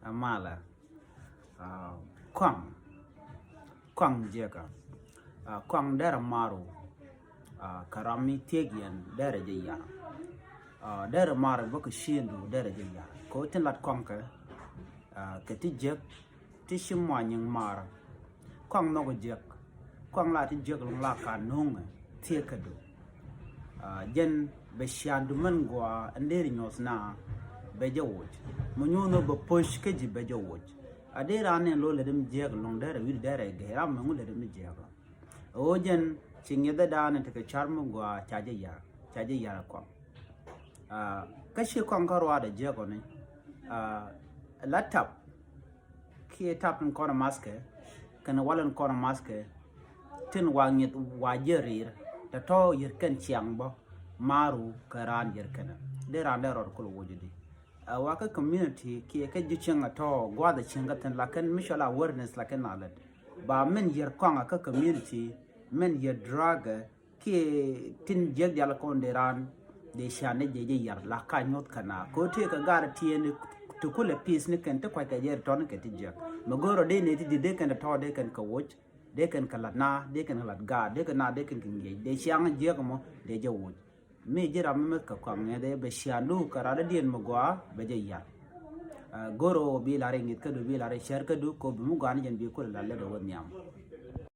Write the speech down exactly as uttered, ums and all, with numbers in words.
Amalɛ. Kɔaŋ. Kɔaŋ jiɛkä. Kɔaŋ derɛ maru. Kɛ ram mi thiek yɛn derɛ jɛ yar. Derɛ maru bä kɛ ciëndu derɛ jɛ yar kɛ tin lat kɔaŋ kɛ. Kɛ ti jiɛk ti ci muany nyiŋ mar. Kɔaŋ nhɔk jiɛk. Kɔaŋ la ti jiɛk luŋ la ka nuŋɛ thiek kɛ du. Jɛn bɛ ciandu mɛn gua ɛn deri nyuɔth na bɛ jɛ wuc. Mɛ nyuɔth bɛ push kä ji̱ bɛ jɛ wuc. A deri an ni lo lɛ dim jiɛk luŋ derɛ wi̱d derɛ gɛ ram mɛ ŋu lɛ dim jiɛk. Ɣöö jɛn ci ŋiɛthɛ daanɛ tekɛ car mi gua ca jɛ yar ca jɛ yar kɔaŋ. Kä ci kɔaŋ kä ruaadɛ jiɛk ɔni. La tap kiɛ tap in kɔn maskɛ kɛn wal in kɔn maskɛ. Tin wa ŋiɛth wa jiɛ rir tɛ tɔ yir kɛn ciaŋ bä. Maru kɛ raan yir kɛn dee raan dee rɔd kul wuc di. Wa kä community kiɛ kä ji̱ cieŋ a tɔ guath a cieŋ kä thin lakin mi cɔl awareness lakin na lät. Ba min yir kɔaŋ a kä community min yir drug kiɛ tin jiɛk dial kɔn dee raan dee cian ni jɛ jɛ yar la ka nyuth kɛ na ko tëë kɛ gar tiɛɛni ti kulɛ pi̱i̱th ni kɛn ti kuac kɛ jɛ tɔn kɛ ti jiɛk. Mɛ go̱o̱rɔ dee ni ti di dee kɛn tɔ dee kɛn kɛ wuc dee kɛn kɛ lat na dee kɛn kɛ lat gaat dee kɛn na dee kɛn kɛ ŋiɛc dee ciaŋ jiɛk mɔ dee jɛ wuc. Mi ji̱ ram mi meth kɛ kɔaŋ ŋiɛth ɛ bɛ ciandu kɛ rat dee diɛn mi gɔaa bɛ jɛ yar. Go̱o̱rɔ bi lar iŋi̱th kädu bi lar icär kädu ko bi mi gɔaa ni jɛn bi kulɛ lat lɛ dee wä nhiam.